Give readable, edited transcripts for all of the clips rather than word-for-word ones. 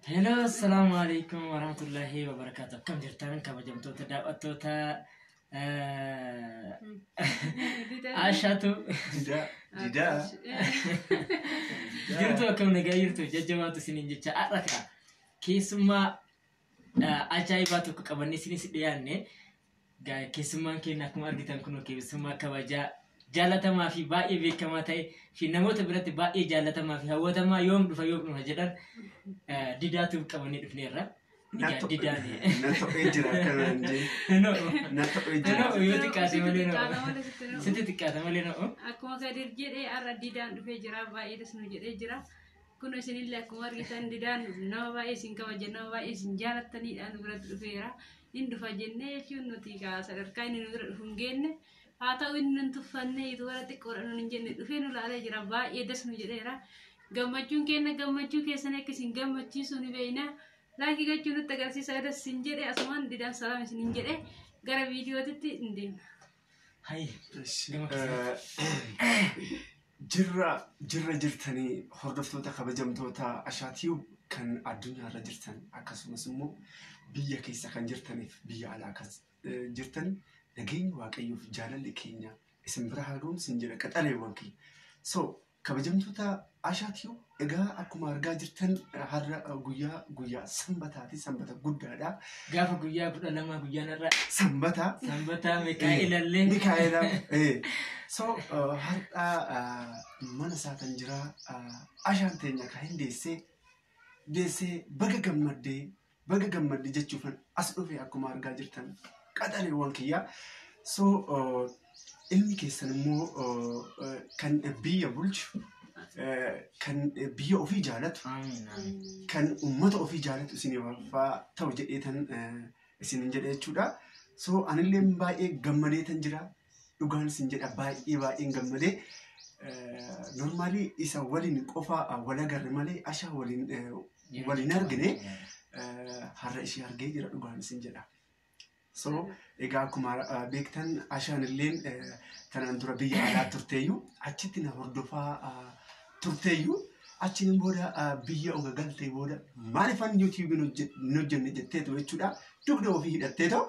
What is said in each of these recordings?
Hello, assalamu alaikum warahmatullahi wabarakatuh. Akkam jirtan, kabajamtoota daawwattoota Ashaatu? Didaa. Didaa. Jirtu, akkam nagaa jirtu? Jajjabaatu isiniin jecha. Har'a kaa keessummaa ajaa'ibaa tokko qabannee isinis dhiyaanne. Keessummaan keenya akkuma argitan kun keessummaa kabajaa, jaalatamaa fi baay'ee beekamaa ta'e fi namoota biratti baay'ee jaalatamaa fi hawwatamaa, yoom dhufa yoom dhufa jedhan, Didaatu qabannee dhufneerra. Egaa Didaan Na ta'ee jira akkanaan jee. No, Na ta'ee jira. no, yoo xiqqaate malee no. Sitti xiqqaate malee no. Akkuma Kadir jedhee, har'a Didaan dhufee jira, baay'ee das nu jedhee jira. Kun isinillee akkuma argitan Didaan nama baay'ee isin kabaja, nama baay'ee isin jaalattanidha, nu biratti dhufeera. Inni dhufa jennee jechuun nuti sadarkaa inni nu bira dhufu hin geenne. Haa ta'u, inni nun tuffannee YouTubera xiqqoodha nun hin jenne, dhufee nu laalee jira, baay'ee das nu jedheera. Gammachuun keenya gammachuu keessan akka isin gammachiisu ni beekna. Like gochuu nutti agarsiisa, das isin jedhe. Asumaan Didaan salaam isin hin jedhe, gara viidiyootitti hin deemna. Hayi. Gama. Jirra, jirra jirtanii, hordoftoota kabajamtoota Ashaatiyuu kan addunyaarra jirtan, akkasumas immoo biyya keessa kan jirtaniif biyya alaa kan jirtan, nageenyi Waaqayyoof jaalalli keenya isin bira haa ga'u isin jedha, qaxaleewwan keenya. So kabajamtoota Ashaatiyuu, egaa akkuma argaa jirtan har'a guyyaa sanbataati, sanbata guddaadha. Gaafa guyyaa 12 guyyaan irra Sanbata. Sanbata Mikaa'elallee. Mikaa'ela. So har'a mana isaa kan jira, Ashaan teenya kan hin deessee deessee, baga gammaddee, baga gammaddee jechuufan as dhufe, akkuma argaa jirtan qaxaleewwan kiyyaa. So ilmi keessan immoo kan biyya bulchu, kan biyya ofii jaalatu, Amiin, amiin. kan uummata ofii jaalatu isiniif ta'u jedheetan isinin jedhe jechuudha. So anillee baay'ee gammadeetan jira. Dhugaan isin jedha, baay'ee baay'een gammadee. Normally isa waliin qofa wal agarre malee Ashaa waliin waliin argine, har'a ishee argee jira, dhugaan isin jedha. So egaa akkuma beektan Ashaan illeen tanaan dura biyya alaa turteeyyuu, achitti na hordofaa turteeyyuu, achiin booda biyya oga galtee booda maaliifan YouTubeiin hin hojjenne jetteetu jechuudha. Dugda ofii hidhatteetoo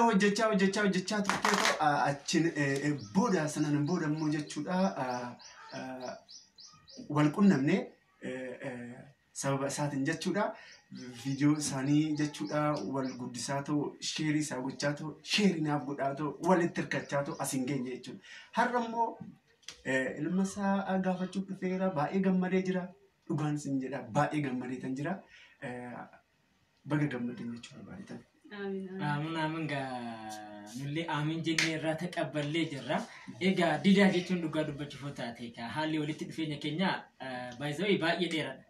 hojjechaa hojjechaa hojjechaa turteetoo, achiin booda sanaan booda immoo jechuudha wal qunnamne sababa isaatiin jechuudha. Viidiyoo isaanii jechuudha wal guddisaa ta'u, share isaa gochaa ta'u, share naaf godhaa ta'u, walitti hirkachaa ta'u as hin geenye jechuudha. Har'a immoo ilma isaa gaafachuuf dhufeera, baay'ee gammadee jira. Dhugaan isin jedha, baay'ee gammadee tan jira. Baga gammadan jechuudha baay'ee. Amiin. Aamin, aamin. Gaa nullee aamin jennee irraa taqabballee jirra. Egaa Didaa jechuun dhugaa dubbachuuf yoo taate haalli walitti dhufeenya keenya baay'ee baay'ee dheeraadha.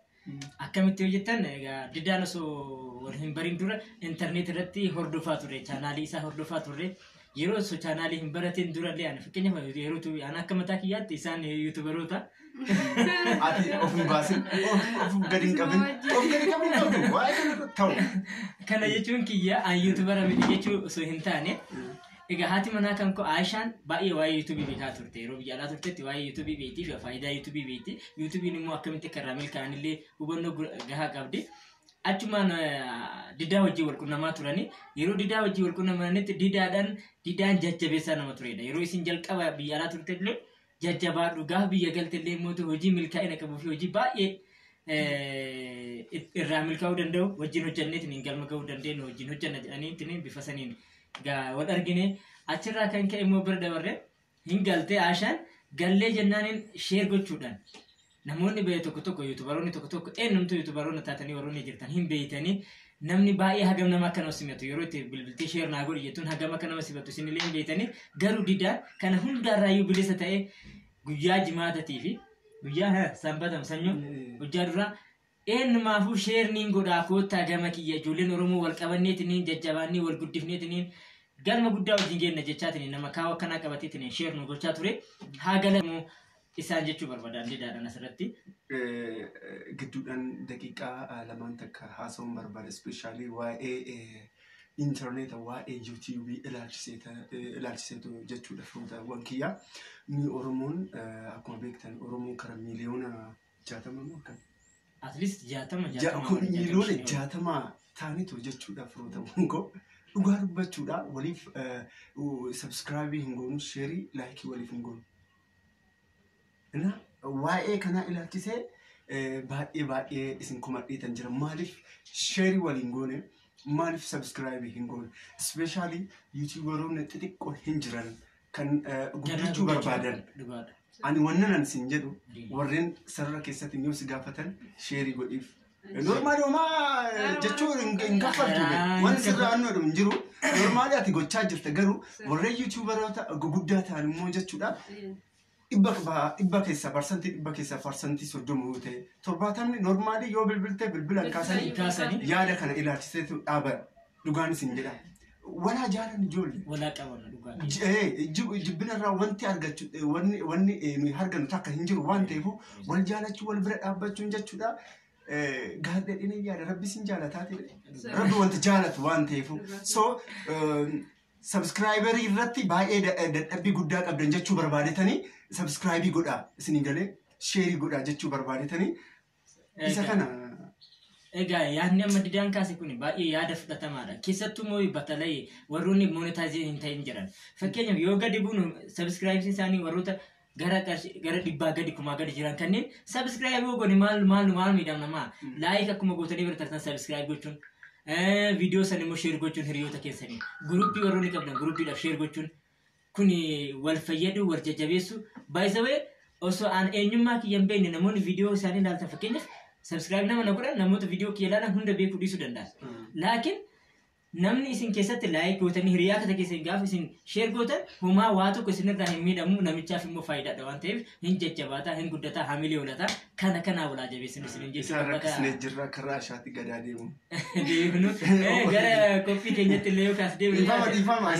Akkamitti hojjettan? Egaa Didaan osoo wal hin barin dura intarneet irratti hordofaa turre, chaanaalii isaa hordofaa turre. Yeroo osoo chaanaalii hin baratin durallee ani fakkeenyaaf yeroo ani akka mataa kiyyaatti isaan YouTuberoota. Ati of hin baasin, of gadi hin qabin, of gadi qabin qabdu waa'ee kana ta'u. Kana jechuun kiyya an YouTubera miti jechuu osoo hin taane, egaa haati manaa kan koo Aishaan baay'ee waa'ee YouTubeii beekaa turte. Yeroo biyya alaa turtetti waa'ee YouTubeii beektii fi faayidaa YouTubeii beekti. YouTubeiin immoo akkamitti akka irraa milkaa'an illee hubannoo gahaa qabdi. Achumaan Didaa wajjin wal qunnamaa turani. Yeroo Didaa wajjin wal qunnamanitti Didaadhaan, Didaan jajjabeessaa nama turedha. Yeroo isin jalqaba biyya alaa turte illee jajjabaadhu, gaafa biyya galte illee immoo hojii milkaa'ina qabuu fi hojii baay'ee irraa milkaa'uu danda'u wajjin hojjanneetiin hin galma ga'uu dandeenyu wajjin hojjanna jedhaniitiin bifa saniin gaa wal argine. Achirraa kan ka'e immoo bira dabarre hin galtee. Ashaan gallee jennaaniin share gochuudhaan namoonni bahe tokko tokko, YouTuberoonni tokko tokko, eenyumtu YouTuberoonni taatanii warroonni jirtan hin beeytanii, namni baay'ee hagam nama akka nama simatu, yeroo itti bilbiltee share naa godhi jettuun hagam akka nama simatu isinillee hin beeytanii. Garuu Didaan kana hundarraayyuu bilisa ta'e guyyaa jimaatatii fi guyyaa sanbata sanyoo hojjaa duraa eenyumaafuu share niin godhaa, koottaa gama kiyya, ijoolleen Oromoo wal qabanneetiniin jajjabaannee wal guddifneetiniin galma guddaa wajjin geenna jechaatiniin nama kaawwa akkanaa qabateetiniin share nu gochaa ture, haa galamu isaan jechuu barbaadan Didaadhaan asirratti. Gidduudhaan daqiiqaa lamaan takka haasa'uun barbaada. Especially waa'ee intarneeta, waa'ee YouTubeii ilaalchiseetu jechuudha, firootawwan kiyya. Ni Oromoon akkuma beektan Oromoon kara miiliyoona 60 moo akkam? At least 60 60. Kun miiliyoona 60 ta'anitu jechuudha firoota koo. Dhugaa dubbachuudha waliif subscribe hin goonu, share, like waliif hin goonu. Na waa'ee kanaa ilaalchisee baay'ee baay'ee isin komadheetan jira. Maaliif share waliin goone? Maaliif subscribe hin goone? Especially YouTuberoonni xixiqqoo hin jiran kan guddachuu barbaadan. Dhugaadha. Ani wannan an sin jedhu warreen sarara keessatti yoo si gaafatan share godhiif. Normally homaa jechuun hin kaffaltu. Wanti sirraa annoo hin jiru. Normally ati gochaa jirta garuu warreen YouTuberoota guguddaa ta'an immoo jechuudha. 100 keessaa 100 keessaa 30% yoo ta'e 70 normally yoo bilbilte bilbilan kaasanii yaada kana ilaalchiseetu dhaaba dhugaan isin jedha. Walaa jaalan ijoollee. Walaa qaban dhugaadha. Jibbinarraa wanti argachuu wanni nuyi argannu takka hin jiru waan ta'eef wal jaalachuu wal bira dhaabbachuun jechuudha. Gaadhadhina yaada rabbi sin jaalataa ta'e rabbi wanta jaalatu waan ta'eef so subscriberii irratti baay'ee dadhabbii guddaa qabdan jechuu barbaadetanii subscribe godhaa isinii galee share godhaa jechuu barbaadetanii isa kana. Egaa yaadni amma didaan kaase kun baay'ee yaada fudhatamaadha. Keessattuu immoo batala'ee warroonni monetize hin ta'in jiran. Fakkeenyaaf yoo gadi buunu subscribe isaanii warroota gara gara 100 gadi 1000 gadi jiran kanneen subscribe yoo goone maal maal maal miidhamna? Like akkuma gootanii bira tartan subscribe gochuun viidiyoo san immoo share gochuun hiriyoota keessanii guruppii warroonni qabdan guruppiidhaaf share gochuun kun wal fayyadu wal jajjabeessu. Baay'isawee osoo aan eenyummaa kiyya hin beekne namoonni viidiyoo isaanii ilaaltan fakkeenyaaf subscribe nama na godhan namoota viidiyoo kiyya ilaalan hunda beekuu dhiisuu danda'a. Laakiin namni isin keessatti like gootanii hiriyaa kata keessan gaafa isin share gootan homaa waa tokko isinirraa hin miidhamu namichaaf immoo faayidaadha waan ta'eef hin jajjabaataa hin guddataa hamilee olataa kana kanaa walaa jabeessin isin hin Isaan rakkisnee jirra karaa ashaatti gadaa deemu. Deemnu gara qophii keenyatti illee yookaas deemnu. Dhiifama dhiifama.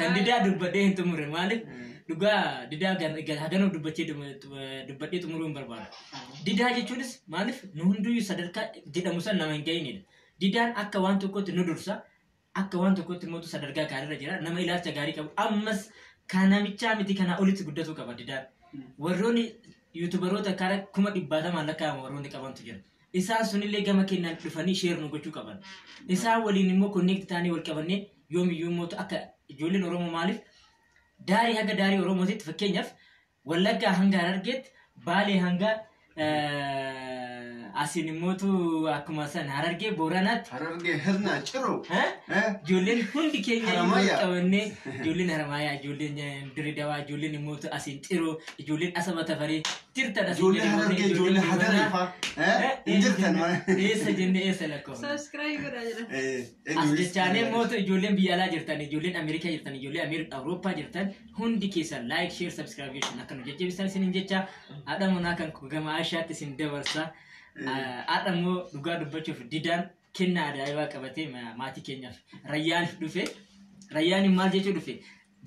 Kan didaa dubbadhee hin xumurre maaliif dhugaa didaa hagana dubbachee dubbadhee xumuruu hin barbaadu. Didaa jechuunis maaliif nu hunduyyuu sadarkaa jedhamu san nama hin gahinidha. Didaan akka waan tokkotti nu dursa. Akka waan tokkotti immoo sadarkaa gaariirra jira. Nama ilaalcha gaarii qabu. Ammas kan namichaa miti kanaa olitti guddatuu qaba didaan. Warroonni YouTuberoota karaa 100,000 lakkaa'amu warroonni qabantu jira. Isaan sunillee gama keenyaan dhufanii share nu gochuu qaban. Isaan waliin immoo connect ta'anii wal qabannee yoomiyyuu immoo akka ijoolleen Oromoo maaliif daarii haga daarii Oromootitti fakkeenyaaf Wallaggaa hanga Harargeetti Baalee hanga asiin immootu akkuma san Harargee Booranaatti. Harargee Hirnaa Ciroo. Ijoolleen hundi keenya wal qabannee ijoolleen Haramaayaa ijoolleen Dirridawaa ijoolleen immoo asiin Ciroo ijoolleen Asaba Tafarii jirtan asiin. Ijoollee Harargee ijoollee Hadarii fa'aa hin jirtan. Eessa jennee eessa lakkoofna. Subscribe godhaa jira. As jechaanee immoo ijoolleen biyya alaa jirtan ijoolleen Ameerikaa jirtan ijoolleen Awurooppaa jirtan hundi keessan like share subscribe gochuun akka nu jajjabeessan isiniin jecha haadha manaa kan gama Ashaatti isin dabarsa. Haadha immoo dhugaa dubbachuuf didaan kennaa ajaa'ibaa qabatee maatii keenyaaf Rayyaan dhufe. Rayyaan maal jechuu dhufe?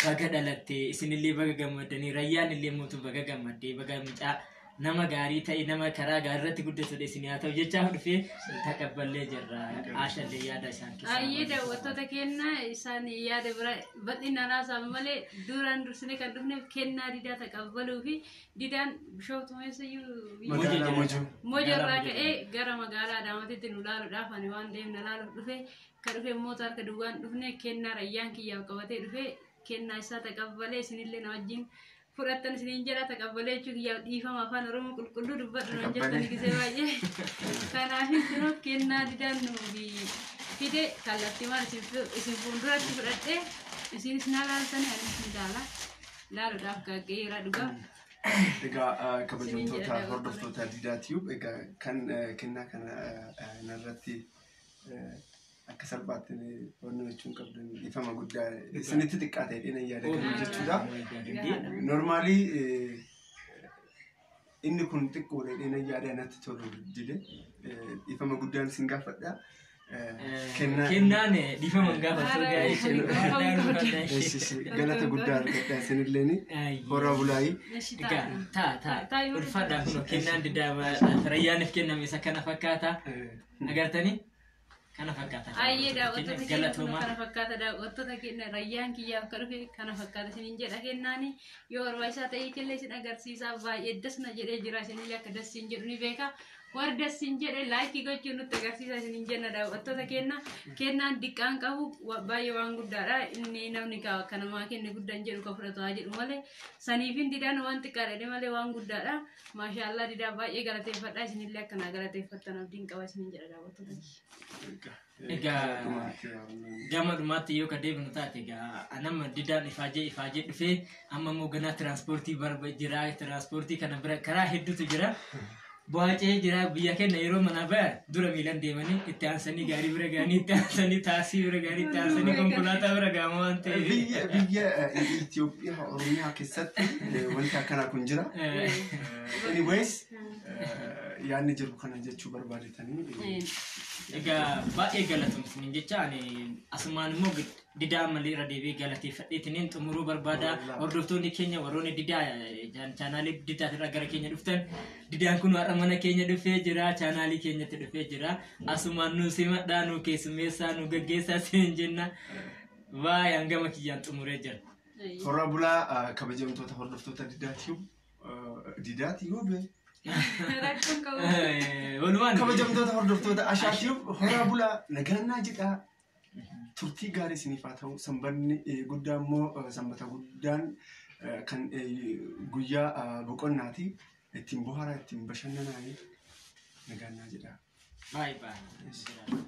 Baga dhalattee isinillee baga gammaddanii Rayyaan illee mootu baga gammaddee baga mucaa nama gaarii ta'e nama karaa gaarii irratti guddatudha isin haa ta'u jechaa dhufee taqabballee jirra. Ashallee yaada isaan keessaa. Ayyee daawwattoota kennaa isaan yaada bira bal'inaan haasa'an malee duraan dursinee kan dhufneef kennaa didaa taqabbaluu fi didaan Bishooftuu meessayyuu Magaalaa Mojoo. Mojoo irraa ka'ee gara magaalaa Adaamaatti nu laaluudhaaf ani waan deemna laaluuf dhufe kan dhufe immoo harka duwwaan dhufne kennaa Rayyaan kiyyaaf qabatee dhufe kennaa isaa taqabbalee isinillee na wajjin fudhattan isiniin jedha taqabbalee jechuu kiyyaaf dhiifama afaan Oromoo qulqulluu dubbadhu nan jettan gisee baay'ee. Kanaaf kunoo kennaa didaan nuuf fide kallattii maal isin fuulduratti fudhadhee isinis na laaltanii anis ni laala laaluudhaaf gagga'eera dhugaa. Egaa kabajamtoota hordoftoota Didaa Tube egaa kan kennaa kana narratti akka salphaatti wanni jechuun qabdan dhiifama guddaa isinitti xiqqaa ta'e dheena yaada kennu jechuudha. Normally inni kun xiqqoodha dheena yaada natti tolu dide dhiifama guddaan isin gaafadha. Kennaan dhiifama hin gaafatu. Galata guddaa argadha isinilleen horaa bulaayii. Taa taa ulfaadhaa kun kennaan didaa Rayyaaniif kenname isa kana fakkaata. Agartanii? Kana fakkaata. Ayyee daawwattoota keenya kun Galatoomaa. kana fakkaata daawwattoota keenya rayyaan kiyyaaf ka dhufe kana fakkaata isiniin jedha kennaani yoo barbaachisaa ta'e illee isin agarsiisaa baay'ee dasna jedhee jira isinillee akka dassiin jedhu ni beeka warri dassiin jedhe laayikii gochuun nutti agarsiisa isiniin jenna daawwattoota keenya kennaan diqqaan qabu baay'ee waan guddaadha inni namni akka namaa kenne guddaan jedhu ka fudhatu haa jedhu malee saniifin didaan waan xiqqaadha jedhe malee waan guddaadha maashaallaa didaa baay'ee galateeffadha isinillee akkanaa galateeffattan abdiin qaba isiniin jedha daawwattoota keenya. Egaa gama dhumaatti yoo ka deebinu taate egaa anamma didaan ifaajee ifaajee dhufee amma immoo ganaa tiraanspoortii barba jira tiraanspoortii kana bira karaa hedduutu jira. Bu'aacee jira biyya keenya yeroo manaa bayan dura miilan deemanii itti aansanii gaarii bira ga'anii itti aansanii taasii bira ga'anii itti aansanii konkolaataa bira ga'ama waan ta'eef. Biyya Itoophiyaa Oromiyaa keessatti wanti akkanaa kun jira. Anyways, yaadni jiru kana jechuu barbaadetanii. Egaa baay'ee galatoomsiniin jecha ani asumaan immoo didaa malee irra deebi'ee galateeffadheetiniin xumuruu barbaada. Hordoftoonni keenya warroonni didaa chaanaalii didaatirraa gara keenya dhuftan didaan kun har'a mana keenya dhufee jira chaanaalii keenyatti dhufee jira. Asumaan nu simadhaa nu keessummeessaa nu gaggeessaa siin jenna. Baay'ee hangama kiyyaan xumuree jira. Horaa bulaa kabajamtoota hordoftoota Didaa Tube. Rakkoon qabu. Walumaan Kabajamtoota hordoftoota Ashaa Tube horaa bulaa nagaannaa jedhaa. Turtii gaarii isiniif haa ta'u. Sanbanni guddaa immoo sanbata guddaan kan guyyaa boqonnaati. Ittiin bohaaraa ittiin bashannanaa nagaannaa jedhaa. Baay'ee baay'ee.